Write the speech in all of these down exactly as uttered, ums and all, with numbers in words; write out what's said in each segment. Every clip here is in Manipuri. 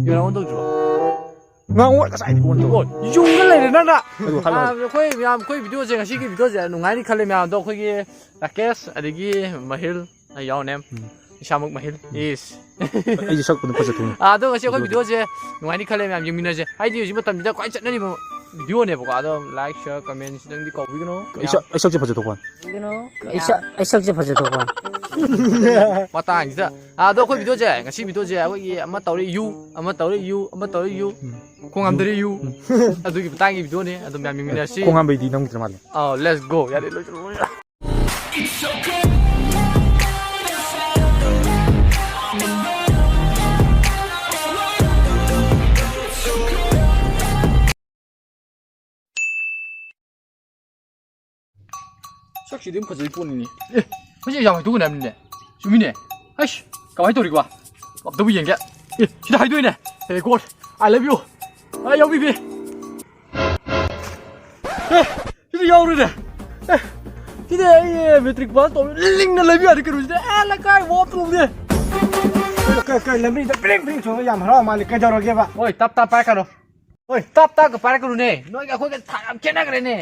ꯀꯩꯅꯣ ꯑꯣꯟ ꯇꯧꯗ꯭ꯔꯤꯕꯣ? ꯉꯥꯡꯉꯣ, ꯉꯁꯥꯏꯗꯤ ꯑꯣꯟ ꯇꯧ꯫ ꯑꯣ, ꯌꯨꯡꯉ ꯂꯩꯔꯦ ꯅꯪꯅ꯫ ꯑꯗꯨ ꯍꯜꯂꯣ, ꯑꯥ, ꯍꯜꯂꯣ꯫ ꯑꯩꯈꯣꯏ ꯃꯌꯥꯝ, ꯑꯩꯈꯣꯏ ꯚꯤꯗꯤꯑꯣꯁꯦ, ꯉꯁꯤꯒꯤ ꯚꯤꯗꯤꯑꯣꯁꯦ ꯅꯨꯡꯉꯥꯏꯅꯤ ꯈꯜꯂꯦ ꯃꯌꯥꯝ꯫ ꯑꯗꯣ ꯑꯩꯈꯣꯏꯒꯤ ꯔꯥꯀꯦꯁ ꯑꯗꯒꯤ ꯃꯍꯤꯜ ꯑꯩ ꯌꯥꯎꯅꯦ꯫ ꯎꯝ꯫ ꯏꯁꯥꯃꯛ ꯃꯍꯤꯜ꯫ ꯏꯁ꯫ ꯑꯩꯁꯦ ꯁꯛꯄꯗ ꯐꯖꯊꯣꯛꯑꯦ꯫ ꯑꯥ, ꯑꯗꯣ ꯉꯁꯤ ꯑꯩꯈꯣꯏ ꯚꯤꯗꯤꯑꯣꯁꯦ ꯅꯨꯡꯉꯥꯏꯅꯤ ꯈꯜꯂꯦ ꯃꯌꯥꯝ, ꯌꯦꯡꯃꯤꯟꯅꯁꯦ꯫ ꯍꯥꯏꯗꯤ ꯍꯧꯖꯤꯛ ꯃꯇꯝꯁꯤꯗ ꯈ꯭ꯋꯥꯏ ꯆꯠꯅꯔꯤꯕ ꯚꯤꯗꯤꯑꯣꯅꯦꯕꯀꯣ꯫ ꯑꯗꯣ like, share, comment ꯈꯤꯇꯪꯗꯤ ꯀꯧꯕꯤꯒꯅꯨ꯫ ꯑꯩ ꯁꯛ-, ꯑꯩ ꯁꯛꯁꯦ ꯐꯖꯊꯣꯛꯄ꯫ ꯀꯧꯕꯤꯒꯅꯨ꯫ ꯑꯩ ꯁꯛ-, ꯑꯩ ꯁꯛꯁꯦ ꯐꯖꯊꯣꯛꯄ꯫ ꯃꯇꯥꯡꯁꯤꯗ꯫ ꯑꯥ, ꯑꯗꯣ ꯑꯩꯈꯣꯏ ꯚꯤꯗꯤꯑꯣꯁꯦ, ꯉꯁꯤ ꯚꯤꯗꯤꯑꯣꯁꯦ ꯑꯩꯈꯣꯏꯒꯤ ꯑꯃ ꯇꯧꯔꯦ ꯌꯨ, ꯑꯃ ꯇꯧꯔꯦ ꯌꯨ, ꯑꯃ ꯇꯧꯔꯦ ꯌꯨ꯫ ꯎꯝ꯫ ꯈꯣꯡ ꯍꯥꯝꯊꯔꯦ ꯌꯨ꯫ ꯎꯝ꯫ ꯑꯗꯨꯒꯤ ꯃꯇꯥꯡꯒꯤ ꯚꯤꯗꯤꯑꯣꯅꯦ꯫ ꯑꯗꯨꯝ ꯌꯥꯝ ꯌꯦꯡꯃꯤꯟꯅꯔꯁꯤ꯫ ꯈꯣꯡ ꯍꯥꯝꯕꯩꯗꯤ ꯅꯝꯈꯤꯗ꯭ꯔ ꯃꯥꯜꯂꯦ꯫ ꯑꯥꯎ, let's go꯫ ꯌꯥꯔꯦ, ꯂꯣꯏꯁꯤꯜꯂꯣ꯫ ꯁꯛꯁꯤꯗꯤ ꯑꯗꯨꯝ ꯐꯖꯩ ꯄꯣꯠꯅꯤꯅꯦ꯫ ꯑꯦ, ꯍꯧꯖꯤꯛ ꯑꯦꯛꯖꯥꯝ ꯍꯥꯏꯗꯣꯛꯀꯅꯤ ꯍꯥꯏꯕꯅꯤꯅꯦ꯫ ꯆꯨꯝꯃꯤꯅꯦ꯫ ꯑꯩꯁ, ꯀꯃꯥꯏꯅ ꯇꯧꯔꯤꯕ? ꯑꯝꯇꯕꯨ ꯌꯦꯡꯒꯦ꯫ ꯑꯦ, ꯁꯤꯗ ꯍꯥꯏꯗꯣꯛꯏꯅꯦ꯫ ꯑꯦ, God, I love you꯫ ꯑ, ꯌꯥꯎꯕꯤꯕꯤ꯫ ꯑꯦ, ꯁꯤꯗꯤ ꯌꯥꯎꯔꯤꯅꯦ꯫ ꯑꯦ, ꯁꯤꯗꯤ ꯑꯩ ꯃꯦꯇ꯭ꯔꯤꯛ ꯄꯥꯁ ꯇꯧꯔ ꯂꯤꯡꯅ ꯂꯩꯕ ꯌꯥꯗꯦ ꯀꯩꯅꯣꯁꯤꯗ꯫ ꯑꯦ, ꯂꯩꯀꯥꯏ ꯋꯥꯞ ꯇꯧꯗꯦ꯫ ꯀꯩ, ꯀꯩ, ꯂꯝꯕꯤꯗ ꯄ꯭ꯔꯤꯡ ꯄ꯭ꯔꯤꯡ ꯆꯣꯡꯉ ꯌꯥꯝ ꯍꯔꯥꯎ ꯃꯥꯜꯂꯦ꯫ ꯀꯩꯗꯧꯔꯒꯦꯕ? ꯍꯣꯏ, ꯇꯞ ꯇꯞ ꯄꯥꯏꯔꯛꯀꯅꯨ꯫ ꯍꯣꯏ꯫ ꯇꯞ ꯇꯞꯀ ꯄꯥꯏꯔꯛꯀꯅꯨꯅꯦ꯫ ꯅꯣꯏꯒ ꯑꯩꯈꯣꯏꯒ ꯊꯥꯛ ꯌꯥꯝ ꯈꯦꯠꯅꯈ꯭ꯔꯦꯅꯦ꯫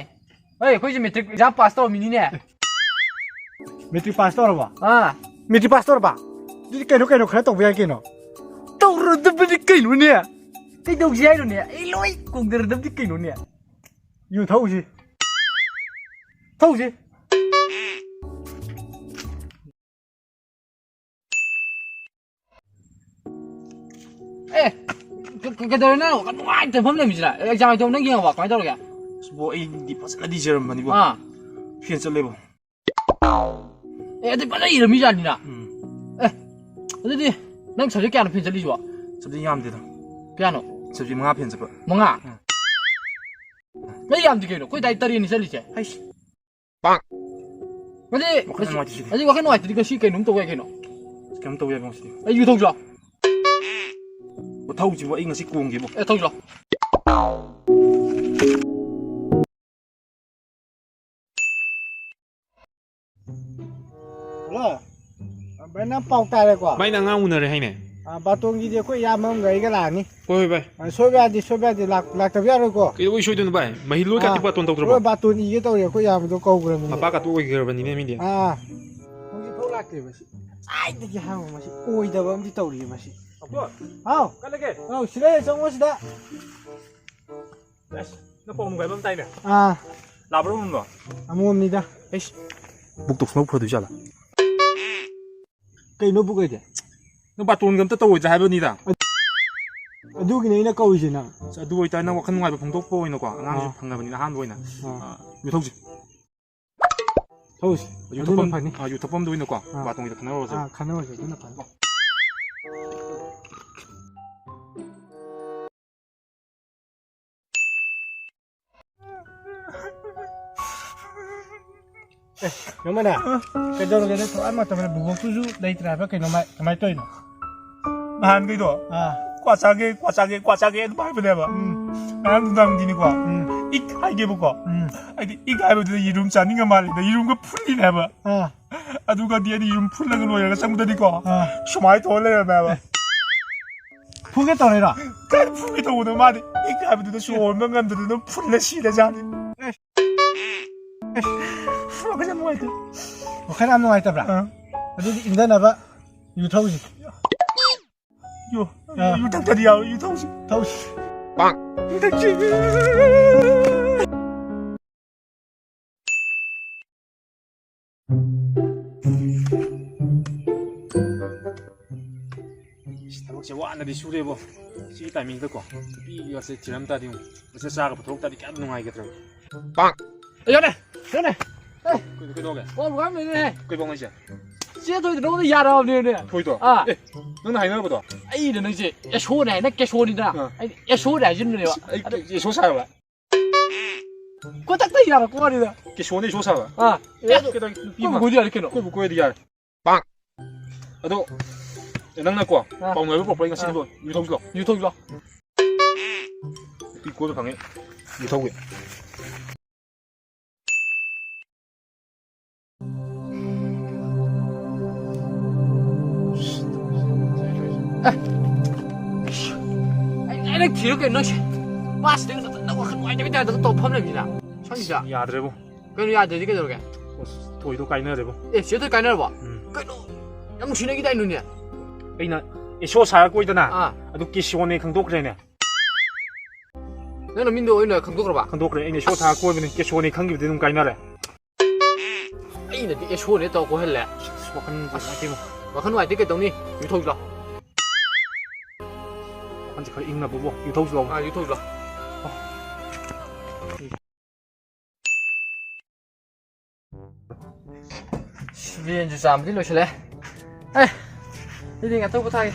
ꯍꯣꯏ, ꯑꯩꯈꯣꯏꯁꯦ ꯃꯦꯇ꯭ꯔꯤꯛ ꯑꯦꯛꯖꯥꯝ ꯄꯥꯁ ꯇꯧꯔꯝꯃꯤꯅꯤꯅꯦ꯫ ꯃꯦꯇ꯭ꯔꯤꯛ ꯄꯥꯁ ꯇꯧꯔꯕ? ꯑꯥ꯫ ꯃꯦꯇ꯭ꯔꯤꯛ ꯄꯥꯁ ꯇꯧꯔꯕ? ꯑꯗꯨꯗꯤ ꯀꯩꯅꯣ, ꯀꯩꯅꯣ ꯈꯔ ꯇꯧꯕ ꯌꯥꯏ ꯀꯩꯅꯣ꯫ ꯇꯧꯔꯗꯕꯅꯤ ꯀꯩꯅꯣꯅꯦ꯫ ꯀꯩꯗꯧꯁꯤ ꯍꯥꯏꯅꯣꯅꯦ? ꯑꯩ ꯂꯣꯏ ꯀꯣꯡꯗꯔꯗꯕꯗꯤ ꯀꯩꯅꯣꯅꯦ꯫ ꯌꯨ ꯊꯛꯎꯁꯤ꯫ ꯊꯛꯎꯁꯤ꯫ ꯑꯦ, ꯀ-, ꯀ-, ꯀꯩꯗꯧꯔꯦ ꯅꯪ? ꯅꯨꯡꯉꯥꯏꯇꯕ ꯑꯃ ꯂꯩꯔꯝꯃꯤꯁꯤꯅ? ꯑꯦꯛꯖꯥꯝ ꯍꯥꯏꯗꯣ ꯅꯪ ꯌꯦꯡꯉꯕ? ꯀꯃꯥꯏꯅ ꯇꯧꯔꯒꯦ? ꯑꯁ, ꯕꯣ, ꯑꯩꯗꯤ ꯐꯖꯅꯗꯤ ꯏꯖꯔꯝꯕꯅꯤꯕꯣ꯫ ꯑꯥ꯫ ꯐꯦꯜ ꯆꯠꯂꯦꯕꯣ꯫ ꯑꯦ, ꯑꯗꯨꯗꯤ ꯐꯖꯅ ꯏꯔꯝꯃꯤꯖꯥꯠꯅꯤꯅ꯫ ꯎꯝ꯫ ꯑꯦ, ꯑꯗꯨꯗꯤ ꯅꯪ subject ꯀꯌꯥꯅꯣ ꯐꯦꯜ ꯆꯠꯂꯤꯁꯤꯕꯣ? Subject ꯌꯥꯝꯗꯦꯗ꯫ ꯀꯌꯥꯅꯣ? Subject ꯃꯉꯥ ꯐꯦꯜ ꯆꯠꯄ꯫ ꯃꯉꯥ? ꯎꯝ꯫ ꯅꯪ ꯌꯥꯝꯗꯤ ꯀꯩꯅꯣ? ꯑꯩꯈꯣꯏ ꯗꯥꯏ ꯇꯔꯦꯠꯅꯤ ꯆꯠꯂꯤꯁꯦ꯫ ꯍꯩꯁ꯫ ꯑꯗꯨꯗꯤ ꯋꯥꯈꯜ ꯉꯁꯤ, ꯅꯨꯡꯉꯥꯏꯇ꯭ꯔꯤꯁꯤꯗꯤ꯫ ꯑꯗꯨꯗꯤ ꯋꯥꯈꯜ ꯅꯨꯡꯉꯥꯏꯇ꯭ꯔꯗꯤ ꯉꯁꯤ ꯀꯩꯅꯣꯝ ꯇꯧ ꯌꯥꯏ ꯀꯩꯅꯣ꯫ ꯀꯩꯝ ꯇꯧ ꯌꯥꯏꯕ ꯉꯁꯤꯗꯤ꯫ ꯑꯩ ꯌꯨ ꯊꯧꯁꯤꯔꯣ? ꯊꯧꯁꯤꯕꯣ, ꯑꯩ ꯉꯁꯤ ꯀꯣꯡꯒꯦꯕꯣ꯫ ꯑꯦ, ꯊꯧꯁꯤꯔꯣ? ꯍꯜꯂꯣ꯫ ꯚꯥꯏ, ꯅꯪ ꯄꯥꯎ ꯇꯥꯔꯦꯀꯣ? ꯚꯥꯏ, ꯅꯪ ꯑꯉꯥꯡ ꯎꯅꯔꯦ ꯍꯥꯏꯅꯦ? ꯑꯥ, ꯕꯥꯇꯣꯟꯒꯤꯗꯤ ꯑꯩꯈꯣꯏ ꯏꯌꯥꯝꯕ ꯑꯃꯒ ꯑꯩꯒ ꯂꯥꯛꯑꯅꯤ꯫ ꯍꯣꯏ, ꯍꯣꯏ, ꯚꯥꯏ꯫ ꯑꯥ, ꯁꯣꯏꯕ ꯌꯥꯗꯦ, ꯁꯣꯏꯕ ꯌꯥꯗꯦ, ꯂꯥꯛ-, ꯂꯥꯛꯇꯕ ꯌꯥꯔꯣꯏꯀꯣ꯫ ꯀꯩꯗꯧꯕꯩ ꯁꯣꯏꯗꯣꯏꯅꯣ, ꯚꯥꯏ? ꯃꯍꯤ ꯂꯣꯏ ꯀꯥꯇꯤ ꯑꯥ, ꯕꯥꯇꯣꯟ ꯇꯧꯗ꯭ꯔꯕꯣ? ꯍꯣꯏ, ꯕꯥꯇꯣꯟ ꯏꯒꯦ ꯇꯧꯔꯤ, ꯑꯩꯈꯣꯏ ꯏꯌꯥꯝꯕꯗꯣ ꯀꯧꯈ꯭ꯔꯕꯅꯤꯅꯦ꯫ ꯃꯄꯥ ꯀꯥꯇꯣꯛ ꯑꯣꯏꯈ꯭ꯔꯕꯅꯤꯅꯦ, ꯃꯤꯗꯤ꯫ ꯑꯥ, ꯍꯧꯖꯤꯛꯐꯥꯎ ꯂꯥꯛꯇ꯭ꯔꯤꯕ ꯁꯤ꯫ ꯉꯁꯥꯏꯗꯒꯤ ꯍꯥꯡꯕ ꯃꯁꯤ ꯑꯣꯏꯗꯕ ꯑꯃꯗꯤ ꯇꯧꯔꯤꯌꯦ ꯃꯁꯤ꯫ ꯑꯕꯣ! ꯍꯥꯎ! ꯀꯠꯂꯒꯦ꯫ ꯑꯧ, ꯁꯤꯗ ꯆꯪꯉꯣ ꯁꯤꯗ꯫ ꯑꯁ, ꯅꯄꯥꯎ ꯅꯨꯡꯉꯥꯏꯕ ꯑꯃ ꯇꯥꯏꯅꯦ꯫ ꯑꯥ꯫ ꯂꯥꯕ꯭ꯔꯣ ꯑꯃꯣꯝꯂꯣ? ꯑꯃꯣꯝꯅꯤꯗ꯫ ꯑꯩꯁ, ꯕꯨꯛꯇꯣ ꯁꯨꯡꯂꯧ ꯐꯗꯣꯏ ꯖꯥꯠꯂꯥ? ꯀꯩꯅꯣ ꯕꯨꯛ ꯍꯥꯏꯗꯤ? ꯅꯪ ꯕꯥꯇꯣꯟꯒ ꯑꯝꯇ ꯇꯧꯔꯣꯏꯗ꯭ꯔꯥ ꯍꯥꯏꯕꯅꯤꯗ꯫ ꯑꯗꯨꯒꯤꯅꯦ ꯑꯩꯅ ꯀꯧꯔꯤꯁꯦ ꯅꯪ꯫ ꯑꯁ, ꯑꯗꯨ ꯑꯣꯏꯇꯥꯔꯗꯤ ꯅꯪ ꯋꯥꯈꯜ ꯅꯨꯡꯉꯥꯏꯕ ꯐꯣꯡꯗꯣꯛꯄ ꯑꯣꯏꯅꯀꯣ, ꯑꯉꯥꯡꯁꯨ ꯑꯥ꯫ ꯐꯪꯉꯕꯅꯤꯅ ꯑꯍꯥꯟꯕ ꯑꯣꯏꯅ꯫ ꯑꯥ꯫ ꯑꯥ, ꯌꯨ ꯊꯛꯎꯁꯤ꯫ ꯊꯛꯎꯁꯤ꯫ ꯌꯨ ꯑꯗꯨꯅ ꯊꯛꯐꯝ, ꯐꯅꯤ꯫ ꯑꯥ, ꯌꯨ ꯊꯛꯐꯝꯗ ꯑꯣꯏꯅꯀꯣ, ꯑꯥ꯫ ꯕꯥꯇꯣꯟꯒꯤꯗ ꯈꯟꯅꯔꯨꯔꯁꯦ꯫ ꯑꯥ, ꯈꯟꯅꯔꯨꯔꯁꯦ, ꯑꯗꯨꯅ ꯐꯅꯤ꯫ ꯑꯦ, ꯌꯣꯃꯅ, ꯑ? ꯀꯩꯗꯧꯔꯒꯦ? ꯅꯪ ꯊꯋꯥꯏ ꯅꯨꯡꯉꯥꯏꯇꯕ꯭ꯔꯥ? ꯕꯨꯕꯣꯛꯇꯨꯁꯨ ꯂꯩꯇ꯭ꯔꯦ ꯍꯥꯏꯕ ꯀꯩꯅꯣ? ꯃꯥꯏ ꯀꯃꯥꯏꯅ ꯇꯧꯔꯤꯅꯣ? ꯅꯍꯥꯟꯈꯩꯗꯣ, ꯑꯥ꯫ "ꯀ꯭ꯋꯥ ꯆꯥꯒꯦ, ꯀ꯭ꯋꯥ ꯆꯥꯒꯦ, ꯀ꯭ꯋꯥ ꯆꯥꯒꯦ" ꯑꯗꯨꯝ ꯍꯥꯏꯕꯅꯦꯕ꯫ ꯎꯝ꯫ ꯉꯔꯥꯡ ꯅꯨꯡꯗꯥꯡꯗꯤꯅꯤꯀꯣ, ꯎꯝ꯫ "ꯏꯛ" ꯍꯥꯏꯒꯦꯕꯀꯣ꯫ ꯎꯝ꯫ ꯑꯩꯗꯤ "ꯏꯛ" ꯍꯥꯏꯕꯗꯨꯗ ꯌꯦꯔꯨꯝ ꯆꯥꯅꯤꯡꯉ ꯃꯥꯜꯂꯦꯗ, ꯌꯦꯔꯨꯝꯒ ꯐꯨꯜꯂꯤꯅꯦ ꯍꯥꯏꯕ꯫ ꯑꯥ꯫ ꯑꯗꯨꯒꯗꯤ ꯑꯩꯗꯤ ꯌꯦꯔꯨꯝ ꯐꯨꯜꯂꯒ ꯂꯣꯏꯔꯒ ꯆꯪꯕꯗꯗꯤꯀꯣ, ꯑꯥ꯫ ꯁꯨꯃꯥꯏꯅ ꯇꯧꯔ ꯂꯩꯔꯝꯃꯦ ꯍꯥꯏꯕ꯫ ꯐꯨꯒꯦ ꯇꯧꯔꯤꯔꯣ? ꯀꯥꯏ ꯐꯨꯒꯦ ꯇꯧꯕꯅꯣ? ꯃꯥꯗꯤ "ꯏꯛ" ꯍꯥꯏꯕꯗꯨꯗ ꯁꯣꯔ ꯍꯣꯟꯕ ꯉꯝꯗꯗꯅ ꯐꯨꯜꯂ ꯁꯤꯔꯖꯥꯠꯅꯤ꯫ ꯑꯦ꯫ ꯑꯦ꯫ ꯋꯥꯈꯜ ꯌꯥꯝ ꯅꯨꯡꯉꯥꯏꯇꯦ꯫ ꯋꯥꯈꯜ ꯌꯥꯝ ꯅꯨꯡꯉꯥꯏꯇꯕ꯭ꯔꯥ? ꯑꯥ꯫ ꯑꯗꯨꯗꯤ ꯏꯪꯊꯅꯕ ꯌꯨ ꯊꯛꯎꯁꯤ꯫ ꯌꯨ, ꯑꯥ꯫ ꯌꯨ ꯊꯛꯇꯗꯤ ꯌꯥꯔꯣꯏ, ꯌꯨ ꯊꯛꯎꯁꯤ꯫ ꯊꯛꯎꯁꯤ꯫ ꯌꯨ ꯊꯛꯁꯤ꯫ ꯏꯁ, ꯊꯕꯛꯁꯦ ꯋꯥꯅꯗꯤ ꯁꯨꯔꯦꯕꯣ꯫ ꯁꯤꯒꯤ ꯇꯥꯏꯃꯤꯡꯗꯀꯣ, ꯅꯨꯄꯤꯒꯁꯦ ꯊꯤꯔꯝ ꯇꯥꯗꯤ ꯌꯦꯡꯉꯨ꯫ ꯃꯁꯦ ꯆꯥꯒ ꯄꯨꯊꯣꯛ ꯇꯥꯗꯤ ꯀꯌꯥꯝ ꯅꯨꯡꯉꯥꯏꯒꯗ꯭ꯔꯕ꯫ ꯄꯥꯡ! ꯑꯌꯣꯅꯦ! ꯑꯌꯣꯅꯦ! ꯑꯦ! ꯀꯩ-, ꯀꯩꯗꯧꯒꯦ? ꯀꯣꯜ ꯋꯥꯔꯝꯃꯤꯅꯦ! ꯀꯩ ꯄꯥꯎ ꯍꯥꯏꯁꯦ? ꯆꯦ ꯊꯣꯏꯗ ꯅꯉꯣꯟꯗ ꯌꯥꯔꯛꯑꯕꯅꯦꯅꯦ! ꯊꯣꯏꯗꯣ? ꯑꯥ꯫ ꯑꯦ, ꯅꯪꯅ ꯍꯥꯏꯅꯔꯕꯗꯣ? ꯑꯩꯅ ꯅꯪꯁꯦ ꯑꯦꯁꯣꯅꯦ ꯍꯥꯏꯅ ꯀꯦꯁꯣꯅꯤꯗꯅ, ꯑꯥ꯫ ꯑꯩꯅ ꯑꯦꯁꯣꯅꯦ ꯍꯥꯏꯖꯤꯟꯕꯅꯦꯕ꯫ ꯑꯩ ꯑꯗꯨ ꯀꯦ-, ꯑꯦꯁꯣ ꯁꯥꯔꯕ? ꯈꯨꯗꯛꯇ ꯌꯥꯔꯛꯄ ꯋꯥꯅꯤꯗ꯫ ꯀꯦꯁꯣꯅ ꯏꯁꯣ ꯁꯥꯕ? ꯑꯥ꯫ ꯑꯦ, ꯑꯗꯨ ꯀꯩꯗꯧ-, ꯅꯨꯄꯤ ꯑꯩꯈꯣꯏ ꯑꯃ? ꯕꯨ ꯀꯣꯏꯗꯤ ꯌꯥꯔꯦ ꯀꯩꯅꯣ꯫ ꯑꯩꯈꯣꯏ ꯕꯨ ꯀꯣꯏꯗꯤ ꯌꯥꯔꯦ꯫ ꯄꯥꯡ! ꯑꯗꯣ, ꯑꯦ, ꯅꯪꯅꯀꯣ, ꯑꯥ꯫ ꯄꯥꯎ ꯅꯨꯡꯉꯥꯏꯕ ꯄꯨꯔꯛꯄ ꯑꯩ ꯉꯁꯤꯗꯤ ꯑꯥ꯫ ꯂꯣꯏ-, ꯌꯨ ꯊꯧꯁꯤ ꯂꯥꯎ꯫ ꯌꯨ ꯊꯧꯁꯤ ꯂꯥꯎ꯫ ꯅꯨꯄꯤ ꯀꯣꯏꯕ ꯐꯪꯉꯦ꯫ ꯌꯨ ꯊꯧꯒꯦ꯫ ꯑꯩꯅ ꯊꯤꯔꯨ ꯀꯩꯅꯣ ꯅꯪꯁꯦ? ꯄꯥꯁ ꯅꯪ ꯅꯪ ꯋꯥꯈꯜ ꯅꯨꯡꯉꯥꯏꯇꯕꯩ ꯇꯥꯏꯞꯇ ꯇꯧ ꯐꯝ ꯂꯩꯕꯅꯤꯅ꯫ ꯁꯪꯁꯤꯗ꯫ ꯌꯥꯗ꯭ꯔꯦꯕꯣ꯫ ꯀꯩꯅꯣ ꯌꯥꯗ꯭ꯔꯗꯤ ꯀꯩꯗꯧꯔꯒꯦ? ꯑꯁ, ꯊꯣꯏꯗꯣ ꯀꯥꯏꯅꯔꯦꯕꯣ꯫ ꯑꯦ, ꯁꯤꯗ ꯀꯥꯏꯅꯔꯕꯣ? ꯎꯝ꯫ ꯀꯩꯅꯣ? ꯌꯥꯝ ꯅꯨꯡꯁꯤꯅꯈꯤꯗꯥꯏ ꯅꯣꯏꯅꯦ? ꯑꯩꯅ ꯑꯦꯁꯣ ꯁꯥꯔ ꯀꯣꯏꯗꯅ, ꯑꯥ꯫ ꯑꯗꯨ ꯀꯦꯁꯣꯅꯦ ꯈꯪꯗꯣꯛꯈ꯭ꯔꯦꯅꯦ꯫ ꯅꯪꯅ ꯃꯤꯡꯗꯣ ꯑꯣꯏꯅ ꯈꯪꯗꯣꯛꯈ꯭ꯔꯕ? ꯈꯪꯗꯣꯛꯈ꯭ꯔꯦ, ꯑꯩꯅ ꯑꯦꯁꯣ ꯁꯥꯔ ꯀꯣꯏꯕꯅꯤ, ꯀꯦꯁꯣꯅꯦ ꯈꯪꯈꯤꯕꯗꯩ ꯑꯗꯨꯝ ꯀꯥꯏꯅꯔꯦ꯫ ꯑꯩꯅꯗꯤ ꯑꯦꯁꯣꯅꯦ ꯇꯧ ꯀꯣꯏꯍꯜꯂꯦ꯫ ꯑꯁ, ꯋꯥꯈꯜ ꯅꯨꯡꯉꯥꯏꯇꯦꯕꯣ꯫ ꯋꯥꯈꯜ ꯅꯨꯡꯉꯥꯏꯇꯦ ꯀꯩꯗꯧꯅꯤ? ꯌꯨ ꯊꯧꯁꯤ ꯂꯥꯎ꯫ ꯋꯥꯈꯜꯁꯦ ꯈꯔ ꯏꯪꯅꯕꯀꯣ, ꯌꯨ ꯊꯧꯁꯤ ꯂꯥꯎ꯫ ꯑꯥ, ꯌꯨ ꯊꯧꯁꯤ ꯂꯥꯎ꯫ ꯑꯣ꯫ ꯕ꯭ꯔꯦꯟꯁꯨ ꯆꯥꯝꯕꯗꯤ ꯂꯣꯏꯁꯤꯜꯂꯦ꯫ ꯑꯦ, ꯑꯩꯗꯤ ꯉꯥꯛꯇꯪ ꯄꯣꯊꯥꯒꯦ꯫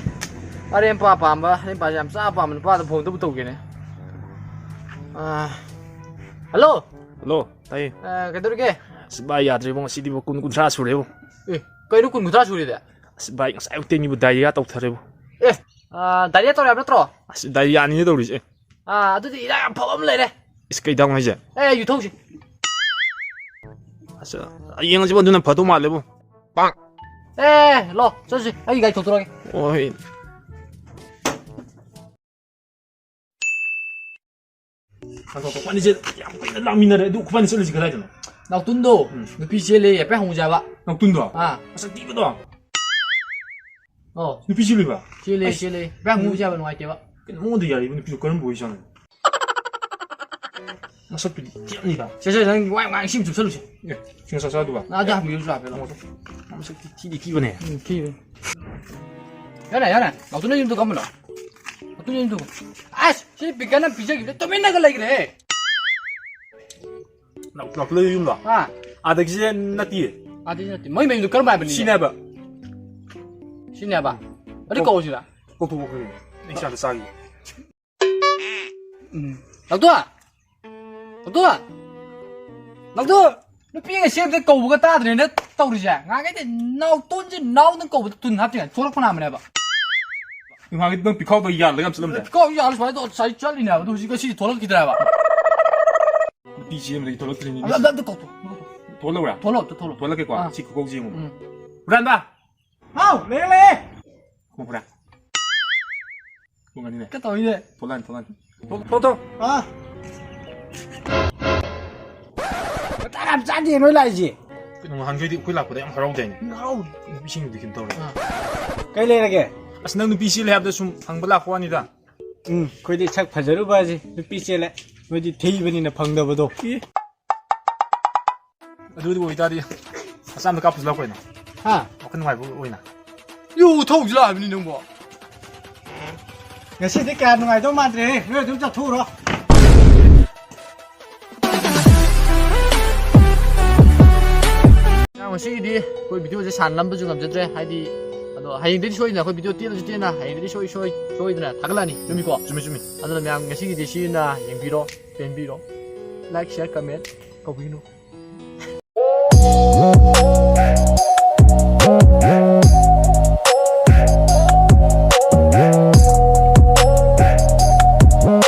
ꯑꯔꯦꯝꯄꯥ ꯄꯥꯝꯕ, ꯑꯔꯦꯝꯄꯥꯁꯦ ꯌꯥꯝ ꯆꯥꯕ ꯄꯥꯝꯕ ꯅꯨꯄꯥꯗ ꯐꯣꯟꯗꯨꯕꯨ ꯇꯧꯒꯦꯅꯦ꯫ ꯑꯥ, ꯍꯜꯂꯣ꯫ ꯍꯜꯂꯣ, ꯇꯥꯏꯌꯦ꯫ ꯑ, ꯀꯩꯗꯧꯔꯤꯒꯦ? ꯑꯁ, ꯚꯥꯏ, ꯌꯥꯗ꯭ꯔꯦꯕꯣ, ꯉꯁꯤꯗꯤꯕꯣ ꯀꯨꯟ ꯀꯨꯟꯊ꯭ꯔꯥ ꯁꯨꯔꯦꯕꯣ꯫ ꯑꯦ, ꯀꯩꯅꯣ ꯀꯨꯟ ꯀꯨꯟꯊ꯭ꯔꯥ ꯁꯨꯔꯦꯗꯤ? ꯑꯁ, ꯚꯥꯏ, ꯉꯁꯥꯏ ꯑꯌꯨꯛꯇꯩꯅꯤꯕꯨ ꯗꯥꯏꯔꯤꯌꯥ ꯇꯧꯊꯔꯦꯕꯣ꯫ ꯑꯦ, ꯑ, ꯗꯥꯏꯔꯤꯌꯥ ꯇꯧꯔꯦ ꯍꯥꯏꯕ ꯅꯠꯇ꯭ꯔꯣ? ꯑꯁ, ꯗꯥꯏꯔꯤꯌꯥꯅꯤꯅꯦ ꯇꯧꯔꯤꯁꯦ꯫ ꯑ, ꯑꯗꯨꯗꯤ ꯏꯔꯥꯡ ꯌꯥꯝ ꯐꯕ ꯑꯃ ꯂꯩꯔꯦ꯫ ꯑꯁ, ꯀꯩ ꯗꯥꯎꯅꯣ ꯍꯥꯏꯁꯦ? ꯑꯦ, ꯌꯨ ꯊꯧꯁꯤ꯫ ꯑꯁ, ꯌꯦꯡꯉꯁꯤꯕꯣ, ꯑꯗꯨꯅ ꯐꯗꯧ ꯃꯥꯜꯂꯦꯕꯣ꯫ ꯑꯦ, ꯂꯣ, ꯆꯠꯁꯤ꯫ ꯑꯩ ꯒꯥꯔꯤ ꯊꯧꯗꯣꯔꯛꯑꯒꯦ꯫ ꯍꯣꯏ꯫ ꯉꯥꯏꯈꯣ, ꯉꯥꯏꯈꯣ, ꯈꯣꯏꯕꯥꯅꯤꯁꯦ ꯌꯥꯝ ꯀꯨꯏꯅ ꯂꯥꯛꯃꯤꯟꯅꯔꯦ꯫ ꯑꯗꯨ ꯈꯣꯏꯕꯥꯅꯤ ꯆꯠꯂꯤꯁꯤ ꯀꯗꯥꯏꯗꯅꯣ? ꯅꯥꯎꯇꯨꯟꯗꯣ, ꯎꯝ꯫ ꯅꯨꯄꯤ ꯆꯦꯜꯂꯦ, ꯍꯥꯏꯐꯦꯠ ꯍꯪꯉꯨꯁꯦ ꯍꯥꯏꯕ꯫ ꯅꯥꯎꯇꯨꯟꯗꯣ? ꯑꯥ꯫ ꯃꯁꯛ ꯊꯤꯕꯗꯣ? ꯑꯣ꯫ ꯅꯨꯄꯤ ꯆꯦꯜꯂꯤꯕ? ꯆꯦꯜꯂꯦ, ꯑꯩꯁ꯫ ꯆꯦꯜꯂꯦ꯫ ꯍꯥꯏꯐꯦꯠ ꯍꯪꯉꯨꯁꯦ ꯍꯥꯏꯕ, ꯅꯨꯡꯉꯥꯏꯇꯦꯕ꯫ ꯀꯩꯅꯣ, ꯃꯉꯣꯟꯗ ꯌꯥꯔꯤꯕ ꯅꯨꯄꯤꯗꯣ ꯀꯔꯝꯕ ꯑꯣꯏꯖꯥꯠꯅꯣ? ꯃꯁꯛꯇꯨꯗꯤ ꯊꯤꯔꯝꯅꯤꯗ꯫ ꯁꯦ, ꯁꯦ, ꯅꯪ ꯋꯥ ꯉꯥꯡ ꯏꯁꯤꯡ ꯆꯨꯞꯁꯜꯂꯨꯁꯦ꯫ ꯑꯦ, ꯁꯤ ꯉꯁꯥꯏ ꯆꯥꯗꯨꯕ? ꯑꯥ, ꯑꯗꯨ ꯍꯥꯞꯄꯤꯔꯁꯨ ꯍꯥꯞꯄꯦ, ꯂꯥꯛꯑꯣ꯫ ꯃꯁꯛꯇꯤ ꯊꯤꯗꯤ ꯊꯤꯕꯅꯦ꯫ ꯎꯝ, ꯊꯤꯕꯅꯦ꯫ ꯌꯥꯔꯦ, ꯌꯥꯔꯦ꯫ ꯅꯥꯎꯇꯣꯟ ꯌꯨꯝꯗꯣ ꯀꯔꯝꯕꯅꯣ? ꯅꯥꯎꯇꯣꯟ ꯌꯨꯝꯗꯣ꯫ ꯑꯁ, ꯁꯤ ꯄꯤꯛꯀꯅ ꯄꯤꯖꯈꯤꯕꯗ ꯇꯨꯃꯤꯟꯅꯒ ꯂꯩꯈ꯭ꯔꯦ꯫ ꯅꯥꯎ-, ꯅꯥꯎꯇꯣꯟ ꯌꯨꯝꯗꯣ? ꯑꯥ꯫ ꯑꯥꯗꯒꯤꯁꯦ ꯅꯠꯇꯦ꯫ ꯑꯥꯗꯒꯤ ꯅꯠꯇꯦ꯫ ꯃꯣꯏ ꯃꯌꯨꯝꯗꯣ ꯀꯔꯝꯕ ꯍꯥꯏꯕꯅꯤ? ꯁꯤꯅꯦꯕ꯫ ꯁꯤꯅꯦꯕ? ꯑꯗꯨ ꯀꯧ-, ꯀꯧꯁꯤꯔꯥ? ꯀꯧꯊꯣꯛꯑꯣ, ꯀꯧꯊꯣꯛꯑꯣ꯫ ꯑꯩ ꯏꯁꯥꯗ ꯆꯥꯒꯦ꯫ ꯎꯝ꯫ ꯅꯥꯎꯇꯣꯟ! ꯅꯥꯎꯇꯣꯟ! ꯅꯥꯎꯇꯣꯟ! ꯅꯨꯄꯤ ꯑꯉꯥꯡ ꯁꯦꯝꯗ ꯀꯧꯕꯒ ꯇꯥꯗ꯭ꯔꯦꯅ ꯇꯧꯔꯤꯁꯦ꯫ ꯉꯥꯡꯉꯩꯗꯤ ꯅꯥꯎꯇꯣꯟꯁꯦ ꯅꯥꯎꯅ ꯀꯧꯕꯗ ꯇꯨꯟ ꯍꯥꯞꯇ꯭ꯔꯤꯉꯩ ꯊꯣꯛꯂꯛꯄ ꯅꯥꯕꯅꯦꯕ꯫ ꯉꯥꯡꯉꯩꯗꯤ ꯅꯪ ꯄꯤꯈꯥꯎꯗꯣ ꯌꯥꯜꯂꯒ ꯌꯥꯝ ꯆꯠꯂꯝꯗꯥꯏ꯫ ꯄꯤꯈꯥꯎ ꯌꯥꯜꯂ ꯁꯨꯃꯥꯏꯅ ꯇꯧꯔ ꯉꯁꯥꯏ ꯆꯠꯂꯤꯅꯦꯕ꯫ ꯑꯗꯣ ꯍꯧꯖꯤꯛ ꯉꯁꯤꯗꯤ ꯊꯣꯛꯂꯛꯈꯤꯗ꯭ꯔꯦꯕ꯫ ꯅꯨꯄꯤ ꯁꯦꯝꯗꯒꯤ ꯊꯣꯛꯂꯛꯇ꯭ꯔꯤꯅꯤ꯫ ꯑꯝꯇ, ꯑꯝꯇ ꯀꯧꯊꯣꯛ-, ꯊꯣꯛꯂꯛꯎꯔꯥ? ꯊꯣꯛꯂꯛꯑꯣ, ꯑꯝꯇ ꯊꯣꯛꯂꯛꯑꯣ꯫ ꯊꯣꯛꯂꯛꯀꯦꯀꯣ꯫ ꯑꯥ꯫ ꯁꯤ ꯈꯨꯀꯧꯁꯦ ꯌꯦꯡꯉꯨ꯫ ꯎꯝ꯫ ꯍꯨꯔꯥꯟꯕ! ꯍꯥꯎ, ꯂꯩꯔꯦ, ꯂꯩꯔꯦ꯫ ꯈꯣꯡ ꯍꯨꯔꯥꯟ꯫ ꯄꯨꯡ ꯑꯅꯤꯅꯦ꯫ ꯀꯩ ꯇꯧꯔꯤꯅꯦ? ꯊꯣꯛꯂꯛꯑꯅꯤ, ꯊꯣꯛꯂꯛꯑꯅꯤ꯫ ꯊꯣꯛ-, ꯊꯣꯛ-, ꯊꯣꯛ꯫ ꯑꯥ꯫ ꯃꯇꯥꯡ ꯌꯥꯝ ꯆꯥꯗꯦ ꯅꯣꯏ ꯂꯥꯛꯏꯁꯦ꯫ ꯀꯩꯅꯣ, ꯅꯍꯥꯟꯈꯩꯗꯤ ꯑꯩꯈꯣꯏ ꯂꯥꯛꯄꯗ ꯌꯥꯝ ꯍꯔꯥꯎꯗꯥꯏꯅꯦ꯫ ꯍꯔꯥꯎ-, ꯅꯨꯄꯤꯁꯤꯡꯗꯨꯗꯤ ꯀꯩꯅꯣ ꯇꯧꯔꯦ꯫ ꯑꯥ꯫ ꯀꯩ ꯂꯩꯔꯒꯦ? ꯑꯁ, ꯅꯪ ꯅꯨꯄꯤ ꯆꯦꯜꯂꯦ ꯍꯥꯏꯕꯗ ꯁꯨꯝ ꯍꯪꯕ ꯂꯥꯛꯄ ꯋꯥꯅꯤꯗ꯫ ꯎꯝ, ꯑꯩꯈꯣꯏꯗꯤ ꯁꯛ ꯐꯖꯔꯨꯕ ꯍꯥꯏꯁꯦ ꯅꯨꯄꯤ ꯆꯦꯜꯂꯦ꯫ ꯅꯣꯏꯗꯤ ꯊꯤꯕꯅꯤꯅ ꯐꯪꯗꯕꯗꯣ꯫ ꯑꯦ꯫ ꯑꯗꯨꯗꯤ ꯑꯣꯏꯇꯥꯔꯗꯤ ꯑꯆꯥꯝꯗ ꯀꯥꯞꯄꯁꯨ ꯂꯥꯛꯄ ꯑꯣꯏꯅ꯫ ꯍꯥ? ꯋꯥꯈꯜ ꯅꯨꯡꯉꯥꯏꯕ ꯑꯣꯏꯅ꯫ ꯌꯨ ꯊꯧꯁꯤ ꯂꯥꯛꯑꯕꯅꯤ ꯅꯪꯕꯣ꯫ ꯉꯁꯤꯗꯤ ꯀꯌꯥ ꯅꯨꯡꯉꯥꯏꯗꯧ ꯃꯥꯟꯗ꯭ꯔꯦꯍꯦ꯫ ꯅꯣꯏ ꯑꯗꯨꯝ ꯆꯠꯊꯣꯛꯎꯔꯣ꯫ ꯉꯁꯤꯒꯤꯗꯤ ꯑꯩꯈꯣꯏ ꯚꯤꯗꯤꯑꯣꯁꯦ ꯁꯥꯟꯅ ꯅꯝꯕꯁꯨ ꯉꯝꯖꯗ꯭ꯔꯦ, ꯍꯥꯏꯗꯤ, ꯑꯗꯣ ꯍꯌꯦꯡꯗꯩꯗꯤ ꯁꯣꯏꯗꯅ ꯑꯩꯈꯣꯏ ꯚꯤꯗꯤꯑꯣ ꯇꯦꯜꯂꯁꯨ ꯇꯦꯟꯅ, ꯍꯌꯦꯡꯗꯩꯗꯤ ꯁꯣꯏ-, ꯁꯣꯏ-, ꯁꯣꯏꯗꯅ ꯊꯥꯒꯠꯂꯛꯑꯅꯤ, ꯆꯨꯝꯃꯤꯀꯣ? ꯆꯨꯝꯃꯤ, ꯆꯨꯝꯃꯤ꯫ ꯑꯗꯨꯅ ꯃꯌꯥꯝ ꯉꯁꯤꯒꯤꯗꯤ ꯁꯤꯅ ꯌꯦꯡꯕꯤꯔꯣ, ꯄꯦꯟꯕꯤꯔꯣ, like, share, comment ꯀꯧꯕꯤꯒꯅꯨ꯫